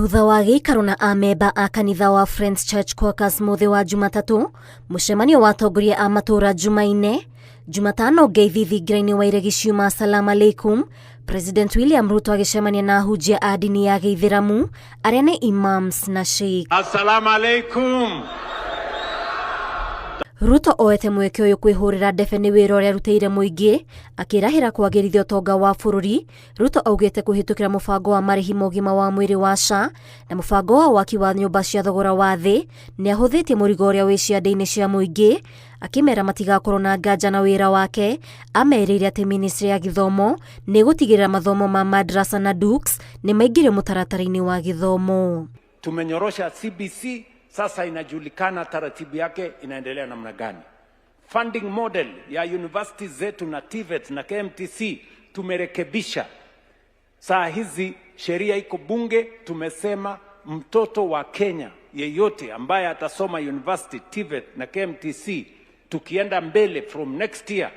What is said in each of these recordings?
Thutha wa gĩikaro na amemba a kanitha wa Friends Church Quakers mũthĩ wa Jumatatũ, mũcemanio wa atongoria a matũũra Jumaine, Jumatano ngeithi thingira-inĩ wa iregi ciuma Salam Aleikum, President William Ruto agĩcemania na ahunjia a ndini ya gĩithĩramu arĩa nĩ imams na sheikh. Assalamu alaikum. Ruto oete mweke ũyũ kwĩhũrĩra ndebe nĩ wĩra ũrĩa arutĩire mũingĩ, akĩrahĩra kwagĩrithia ũtonga wa bũrũri. Ruto augĩte kũhĩtũkĩra mũbango wa marĩhi ma ũgima wa mwĩrĩ wa SHA na mũbango wa waki wa nyũmba cia thogora wa thĩ nĩ ahũthĩtie mũrigo ũrĩa wĩ ciande-inĩ cia mũingĩ, akĩmera matigakorwo na nganja na wĩra wake. Amerĩire atĩ ministry ya gĩthomo nĩ ĩgũtigĩrĩra mathomo ma madrasa na duks nĩ maingĩrio mũtaratara-inĩ wa gĩthomo. Tumenyorosha CBC, sasa inajulikana taratibu yake inaendelea namna gani. Funding model ya university zetu na TVET na KMTC tumerekebisha. Saa hizi sheria iko bunge, tumesema mtoto wa Kenya yeyote ambaye atasoma university, TVET na KMTC, tukienda mbele from next year,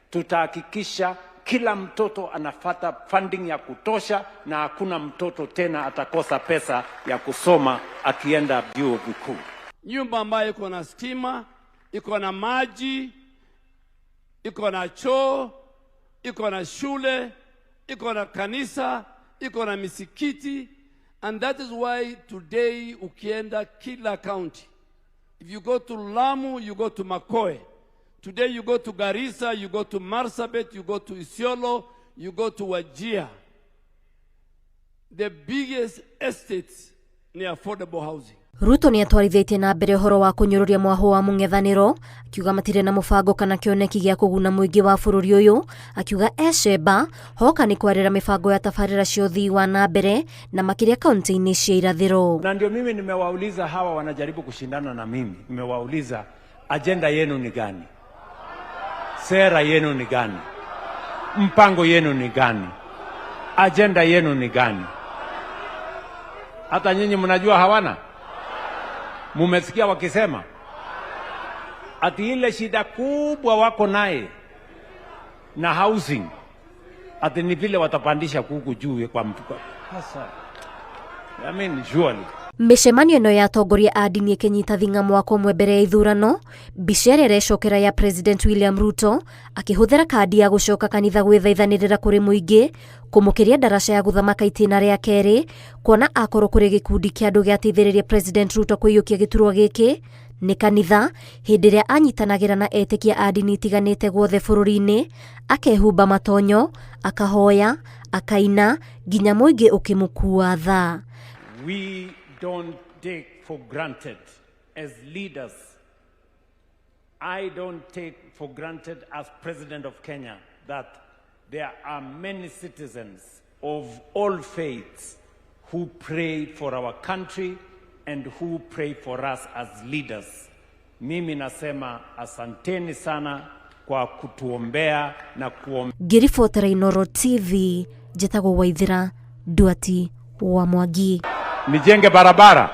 tutahakikisha kila mtoto anafata funding ya kutosha na hakuna mtoto tena atakosa pesa ya kusoma akienda vyuo vikuu. Nyumba ambayo iko na stima, iko na maji, iko na choo, iko na shule, iko na kanisa, iko na misikiti. And that is why today ukienda kila county, if you go to Lamu, you go to Makoe. Today you go to Garissa, you go to Marsabit, you go to Isiolo, you go to Wajir. The biggest estates ni affordable housing. Ruto nĩ atwarithĩtie na mbere ũhoro wa kũnyũrũria mwahũ wa mũng'ethanĩro, akiuga matirĩ na mũbango kana kĩoneki gĩa kũguna mũingĩ wa bũrũri ũyũ, akiuga ecemba hoka nĩ kwarĩra mĩbango ya tabarĩra cia ũthii wa na mbere na makĩria kaunti-inĩ cia irathĩro. Na ndio mimi nimewauliza hawa wanajaribu kushindana na mimi, nimewauliza ajenda yenu ni gani? Sera yenu ni gani? Mpango yenu ni gani? Ajenda yenu ni gani? Hata nyinyi mnajua hawana? Mumesikia wakisema ati ile shida kubwa wako naye na housing, ati ni vile watapandisha kuku juu kwa mfuko. Sasa, I mean, surely. Mĩcemanio ĩno ya atongoria a ndini ĩkĩnyita thing'a mwaka ũmwe mbere ya ithurano, mbica ĩrĩa ĩrecokera ya President William Ruto akĩhũthĩra kandi ya gũcoka kanitha gwĩthaithanĩrĩra kũrĩ mũingĩ kũmũkĩria ndaraca ya gũthamaka itĩna rĩa kerĩ, kuona akorwo kũrĩ gĩkundi kĩa andũ gĩateithĩrĩria President Ruto kũiyũkia gĩturwa gĩkĩ nĩ kanitha hĩndĩ ĩrĩa anyitanagĩra na etĩkia a ndini itiganĩte guothe bũrũri-inĩ, akehumba matonyo, akahoya, akaina nginya mũingĩ ũkĩmũkua tha. We don't take for granted as leaders. I don't take for granted as president of Kenya that there are many citizens of all faiths who pray for our country and who pray for us as leaders. Mimi nasema asanteni sana kwa kutuombea na kuombea. Ngĩribotera Inooro TV, njĩtagwo Waithĩra Nduati wa Mwangi. Nijenge barabara.